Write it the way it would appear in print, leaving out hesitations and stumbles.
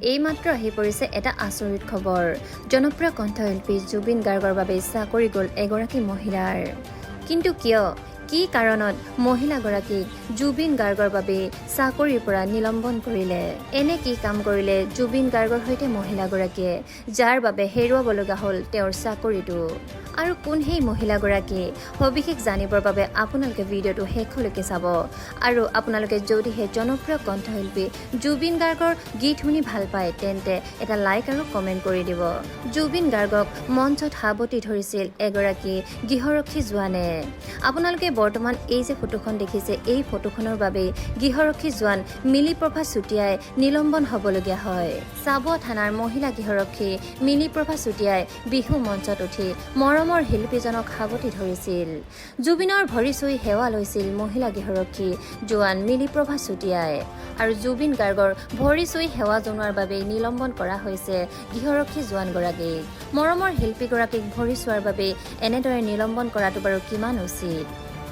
এইমাত্ৰ আহি পৰিছে এটা আচৰিত খবৰ। জনপ্ৰিয় কণ্ঠশিল্পী জুবিন গাৰ্গৰ বাবে চাকৰি গ'ল এগৰাকী মহিলাৰ। কিন্তু কিয়, কি কাৰণত মহিলাগৰাকীক জুবিন গাৰ্গৰ বাবে চাকৰিৰ পৰা নিলম্বন কৰিলে? এনে কি কাম কৰিলে জুবিন গাৰ্গৰ সৈতে মহিলাগৰাকীয়ে, যাৰ বাবে হেৰুৱাব লগা হ'ল তেওঁৰ চাকৰিটো? আৰু কোন সেই মহিলাগৰাকী? সবিশেষ জানিবৰ বাবে আপোনালোকে ভিডিঅ'টো শেষলৈকে চাব। আৰু আপোনালোকে যদিহে জনপ্ৰিয় কণ্ঠশিল্পী জুবিন গাৰ্গৰ গীত শুনি ভাল পায়, তেন্তে এটা লাইক আৰু কমেণ্ট কৰি দিব। জুবিন গাৰ্গক মঞ্চত সাৱটি ধৰিছিল এগৰাকী গৃহৰক্ষী জোৱানে। আপোনালোকে বৰ্তমান এই যে ফটোখন দেখিছে, এই ফটোখনৰ বাবেই গৃহৰক্ষী জোৱান মিলিপ্ৰভা চুতীয়াই নিলম্বন হ'বলগীয়া হয়। চাবুৱা থানাৰ মহিলা গৃহৰক্ষী মিলিপ্ৰভা চুতীয়াই বিহু মঞ্চত উঠি মৰমৰ শিল্পীজনক সাৱটি ধৰিছিল। জুবিনৰ ভৰি চুই সেৱা লৈছিল মহিলা গৃহৰক্ষী জোৱান মিলিপ্ৰভা চুতীয়াই। আৰু জুবিন গাৰ্গৰ ভৰি চুই সেৱা জনোৱাৰ বাবেই নিলম্বন কৰা হৈছে গৃহৰক্ষী জোৱানগৰাকীক। মৰমৰ শিল্পীগৰাকীক ভৰি চোৱাৰ বাবেই এনেদৰে নিলম্বন কৰাটো বাৰু কিমান উচিত?